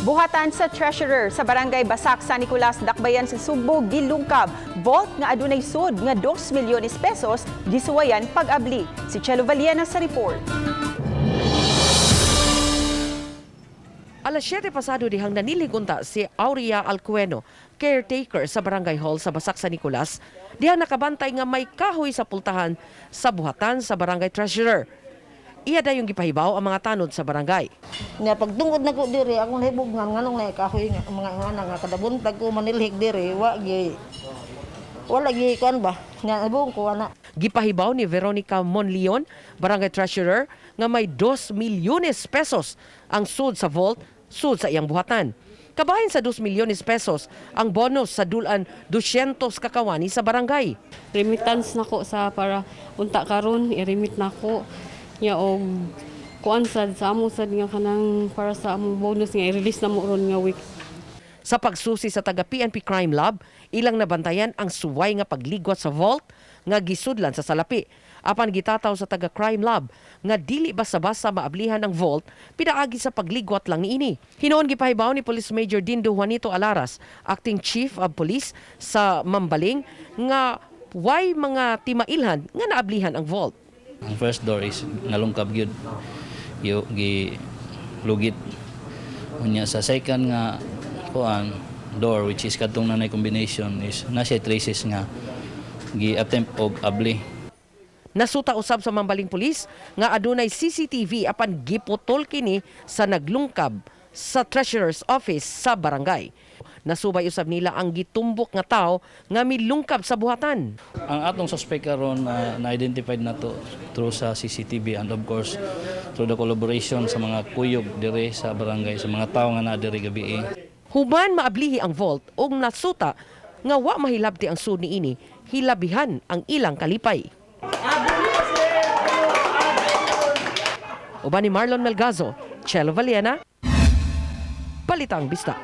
Buhatan sa treasurer sa Barangay Basak, San Nicolas, Dakbayan sa Sugbo, gilungkab. Vault nga adunay sud nga 2 milyones pesos gisuwayan pag-abli. Si Chelo Valiena sa report. Alas 7 pasado dihang nanilhig unta si Aurea Alcueno, caretaker sa Barangay Hall sa Basak, San Nicolas, dihang nakabantay nga may kahoy sa pultahan sa buhatan sa barangay treasurer. Iya dayong gipahibaw ang mga tanod sa barangay. Nya pagtungod nako diri, akong nahibog nga nganong na kahoy nga mga nga nga kada buntag ko manilhig diri, wa gi wala gi kuan ba nya nahibog ko ana. Gipahibaw ni Veronica Monleon, barangay treasurer, nga may 2 milyones pesos ang sud sa vault, sud sa iyang buhatan. Kabahin sa 2 milyones pesos ang bonus sa dulan 200 kakawani sa barangay. Remittance nako sa para unta karon i-remit nako nya og kuan sad sa amo sad nga kanang para sa among bonus nga i-release na mo ron nga week. Sa pagsusi sa taga PNP Crime Lab, ilang nabantayan ang suway nga pagligwat sa vault nga gisudlan sa salapi. Apan gitataw sa taga Crime Lab nga dili basta-basta maablihan ang vault pinaagi sa pagligwat lang niini. Hinuon gipahibaw ni Police Major Dindo Juanito Alaras, acting chief of police sa Mambaling, nga way mga timailhan nga naablihan ang vault. Ang first door is nalungkab gyud. Yo gi lugit. Unya sa second nga kuan door, which is kadtong nanay combination, is na siya traces nga gi attempt og abli. Nasuta usab sa Mambaling Police nga adunay CCTV apan giputol kini sa naglungkab sa treasurer's office sa barangay. Nasubay usab nila ang gitumbok nga tao nga milungkab sa buhatan. Ang atong suspect karon na na-identified na to through sa CCTV and of course through the collaboration sa mga kuyog dire sa barangay, sa mga tawo nga naa diri gabi. Human maablihi ang vault ug nasuta nga wa mahilabti ang sud niini, hilabihan ang ilang kalipay. Uban ni Marlon Melgazo, Chelo Valiena, Balitang Bista.